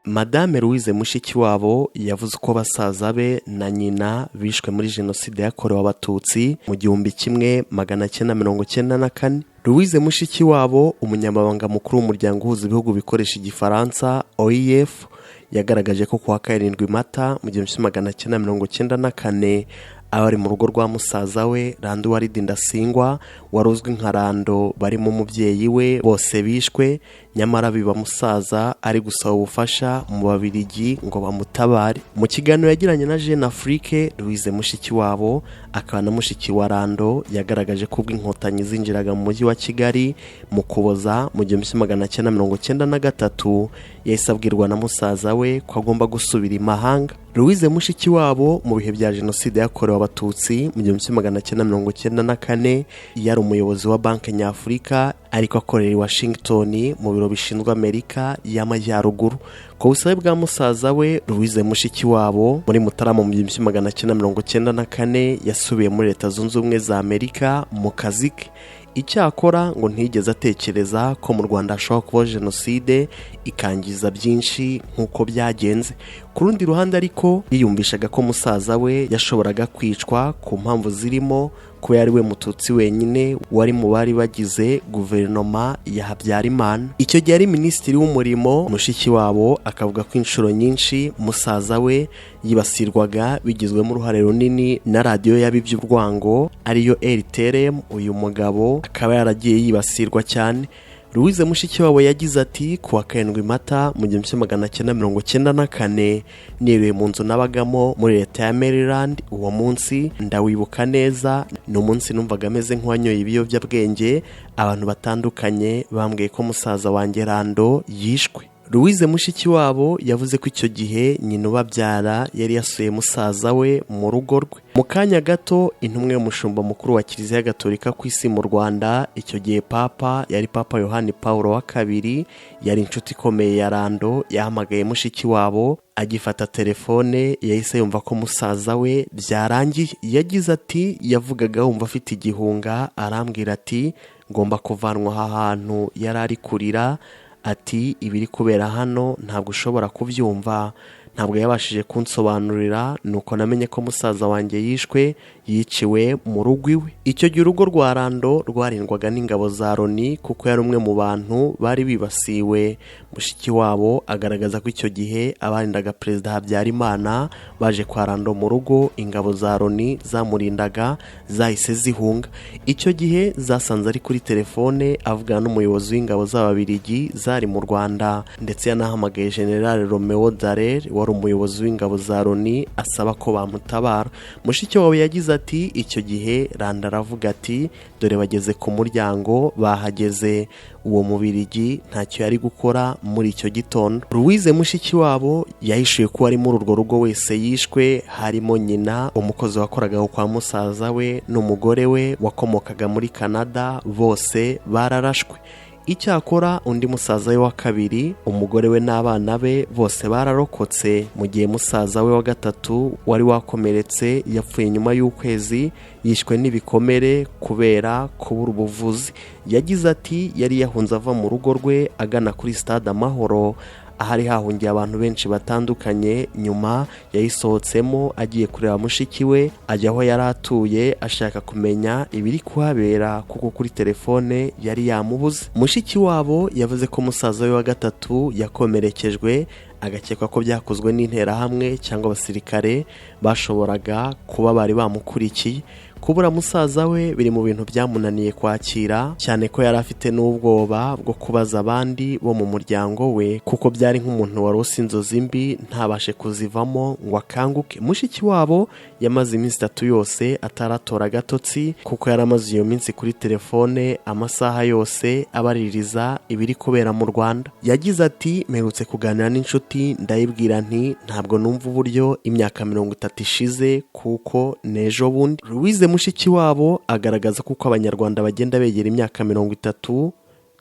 Madame Louise Mushikiwabo yavuze ko basaza be na nyina bishwe muri Jenoside yakorewe Abatutsi mu 1994. Louise Mushikiwabo, umunyamabanga mukuru w'umuryango uhuza ibihugu bikoresha Igifaransa, OIF, yagaragaje ko kuwa 7 Mata mu 1994 abari mu rugo rwa musaza we Rando Waridi Ndasingwa, wari uzwi nka Rando, barimo umubyeyi we, bose bishwe, nyamara biba musaza ari gusaba ubufasha mu Babirigi ngo bamutabare. Mu kiganiro yagiranye na Jeune Afrique, Louise Mushikiwabo akaba na mushiki wa Rando yagaragaje ko ubwo Inkotanyi zinjiraga mu mujyi wa Kigali mu Kuboza mu 1993, yahise abwirwa na musaza we ko agomba gusubira imahanga. Louise Mushikiwabo, mu bihe bya Jenoside yakorewe Abatutsi mu 1994, yari umuyobozi wa Banki Nyafurika, ariko akorera i Washington mu biro bishinzwe Amerika y'Amajyaruguru. Ku busabe bwa musaza we, Louise Mushikiwabo muri Mutarama mu 1994 yasubiye muri Leta Zunze Ubumwe za Amerika mu kazi ke. Icyakora ngo ntiyigeze atekereza ko mu Rwanda hashobora kubaho jenoside ikangiza byinshi nk'uko byagenze. Ku rundi ruhande ariko, yiyumvishaga ko musaza we yashoboraga kwicwa ku mpamvu zirimo kuba yari we Mututsi wenyine wari mu bari bagize guverinoma ya Habyarimana, icyo gihe ari minisitiri w'umurimo. Mushikiwabo akavuga ko inshuro nyinshi musaza we yibasirwaga bigizwemo uruhare runini na radiyo y'abiby'urwango, ariyo RTLM. Uyu mugabo akaba yaragiye yibasirwa cyane. Louise Mushikiwabo yagize ati: "Ku wa 7 Mata mu 1994 niriwe mu nzu nabagamo muri leta ya Maryland. Uwo munsi ndawibuka neza, ni umunsi numvaga ameze nk'uwanyoye ibiyobyabwenge. Abantu batandukanye bambwiye ko musaza wanjye Rando yishwe." Louise Mushikiwabo yavuze ko icyo gihe nyina ubabyara yari yasuye musaza we mu rugo rwe. Mu kanya gato, intumwa y'umushumba mukuru wa Kiliziya Gatolika ku isi mu Rwanda, icyo gihe Papa yari Papa Yohani Paul wa II, yari inshuti ikomeye ya Rando, yahamagaye Mushikiwabo. Agifata telefone yahise yumva ko musaza we byarangiye. Yagize ati: "Yavugaga wumva afite igihunga, arambwira ati ngomba kuvanwa aha hantu. Yari ari kurira ati ibiri kubera hano ntabwo ushobora kubyumva. Ntabwo yabashije kunsobanurira, nuko namenye ko musaza wanjye yishwe, yiciwe mu rugo iwe." Icyo gihe urugo rwa Rando rwarindwaga n'ingabo za Loni kuko yari umwe mu bantu bari bibasiwe. Mushikiwabo agaragaza ko icyo gihe abarindaga Perezida Habyarimana baje kwa Rando mu rugo, ingabo za Loni zamurindaga zahise zihunga. Icyo gihe zasanze ari kuri telefone avugana n'umuyobozi w'ingabo z'Ababirigi zari mu Rwanda, ndetse yanahamagaye General Romeo Dallaire wari umuyobozi w'ingabo za Loni asaba ko bamutabara. Mushikiwabo yagize ati: "Icyo gihe Rando aravuga ati dore bageze ku muryango, bahageze." Uwo Mubirigi ntacyo yari gukora muri icyo gitondo. Louise Mushikiwabo yahishuye ko uwari muri urwo rugo wese yishwe, harimo nyina, umukozi wakoraga kwa musaza we n'umugore we wakomokaga muri Canada, bose bararashwe. Icyakora undi musaza we wa kabiri, umugore we n'abana be bose bararokotse, mu gihe musaza we wa gatatu wari wakomeretse yapfuye nyuma y'ukwezi, yishwe n'ibikomere kubera kubura ubuvuzi. Yagize ati: "Yari yahunze ava mu rugo rwe agana kuri Stade Amahoro ahari hahungiye abantu benshi batandukanye. Nyuma yayisohotsemo agiye kureba mushiki we, ajya aho yari atuye ashaka kumenya ibiri kuhabera kuko kuri telefone yari yamubuze." Mushikiwabo yavuze ko musaza we wa gatatu yakomerekejwe, agakekwa ko byakozwe n'Interahamwe cyangwa abasirikare bashoboraga kuba bari bamukurikiye. Kubura musaza we biri mu bintu byamunaniye kwakira, cyane ko yari afite n'ubwoba bwo kubaza abandi bo mu muryango we, kuko byari nk'umuntu warose inzozi mbi ntabashe kuzivamo ngo akanguke. Mushikiwabo yamaze iminsi 3 yose ataratora agatotsi, kuko yari amaze iyo minsi kuri telefone amasaha yose abaririza ibiri kubera mu Rwanda. Yagize ati: "Mperutse kuganira n'inshuti, ndayibwira nti ntabwo numva uburyo imyaka 30 ishize kuko n'ejo bundi." Louise Mushikiwabo agaragaza ko uko Abanyarwanda bagenda begera imyaka 30,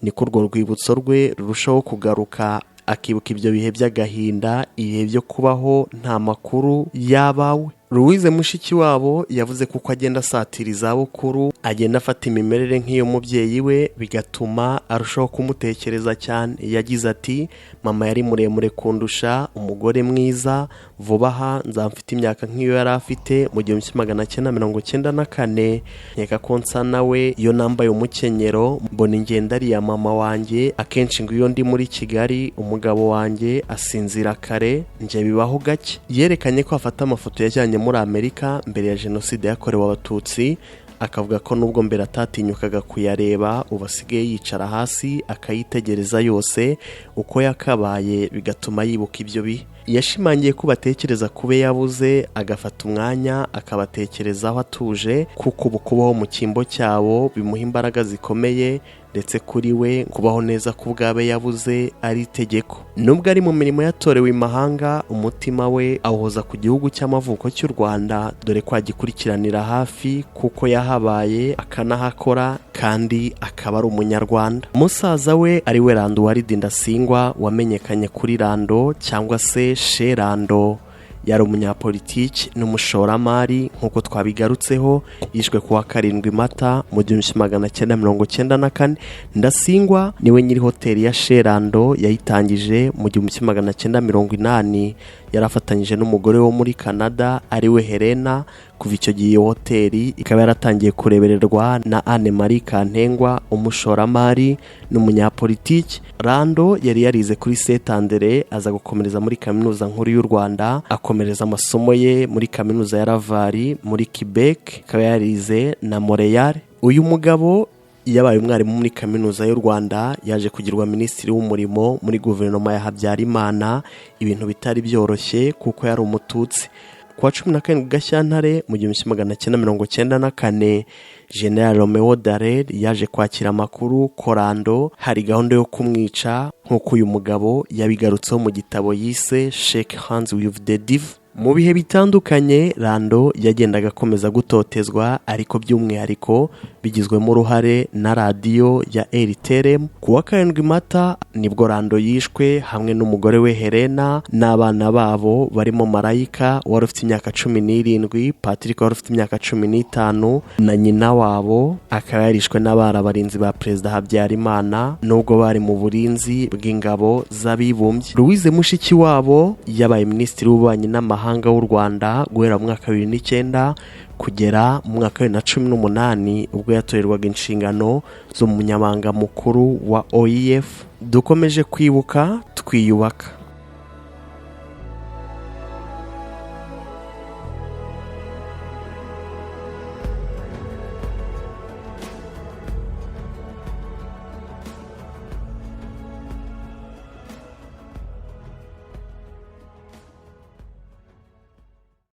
niko urwo rwibutso rwe rurushaho kugaruka, akibuka ibyo bihe by'agahinda, ibihe byo kubaho nta makuru y'abawe. Louise Mushikiwabo yavuze ko uko agenda asatira izabukuru agenda afata imimerere nk'iyo mubyeyi we, bigatuma arushaho kumutekereza cyane. Yagize ati: "Mama yari muremure kundusha, umugore mwiza. Vuba aha nzaba mfite imyaka nk'iyo yari afite mu 1994. Nkeka ko nsa nawe. Iyo nambaye umukenyero mbona ingendo ari iya mama wanjye. Akenshi ngo iyo ndi muri Kigali umugabo wanjye asinzira kare, njye bibaho gake." Yerekanye ko afata amafoto yajyanye muri Amerika mbere ya Jenoside yakorewe Abatutsi, akavuga ko nubwo mbere atatinyukaga kuyareba, ubu asigaye yicara hasi akayitegereza yose uko yakabaye, bigatuma yibuka ibyo bihe. Yashimangiye ko batekereza kube yabuze, agafata umwanya akabatekerezaho atuje, kuko ubu kubaho mu cyimbo cyabo bimuha imbaraga zikomeye, ndetse kuri we kubaho neza ku bwabe yabuze ari itegeko. Nubwo ari mu mirimo yatorewe imahanga, umutima we awuhoza ku gihugu cy'amavuko cy'u Rwanda, dore ko agikurikiranira hafi kuko yahabaye akanahakora kandi akaba ari Umunyarwanda. Musaza we ari we Landuwaridi Ndasingwa, wamenyekanye kuri Lando cyangwa se Chez Lando, yari umunyapolitiki n'umushoramari nk'uko twabigarutseho. Yishwe ku wa 7 Mata mu 1994. Ndasingwa niwe nyiri hoteli ya Chez Lando, yayitangije mu 1980, yarafatanyije n'umugore wo muri Canada ariwe Helena. Kuva icyo gihe iyo hoteli ikaba yaratangiye kurebererwa na Anne Marie Kantengwa, umushoramari n'umunyapolitiki. Lando yari yarize kuri Saint Andre, aza gukomereza muri Kaminuza Nkuru y'u Rwanda, akomereza amasomo ye muri Kaminuza ya Laval muri Quebec, akaba yarize na Montreal. Uyu mugabo yabaye umwarimu muri Kaminuza y'u Rwanda, yaje kugirwa minisitiri w'umurimo muri guverinoma ya Habyarimana, ibintu bitari byoroshye kuko yari Umututsi. Ku wa 17 Gashyantare mu 1994, General Romeo Dallaire yaje kwakira amakuru ko Lando hari gahunda yo kumwica, nk'uko uyu mugabo yabigarutseho mu gitabo yise Shake Hands with the Devil. Mu bihe bitandukanye Lando yagendaga akomeza gutotezwa, ariko by'umwihariko bigizwemo uruhare na radiyo ya RTLM. Ku wa 7 Mata nibwo Lando yishwe hamwe n'umugore we Helena n'abana babo barimo Marayika wari ufite imyaka 17, Patrick wari ufite imyaka 15 na nyina wabo, akaba yarishwe n'abari abarinzi ba Perezida Habyarimana nubwo bari mu burinzi bw'ingabo z'abibumbye. Louise Mushikiwabo yabaye minisitiri w'ububanyi n'amahanga w'u Rwanda guhera mu mwaka 2009 kugera mu mwaka wa 2018, ubwo yatorerwaga inshingano z'umunyamabanga mukuru wa OIF. Dukomeje kwibuka twiyubaka.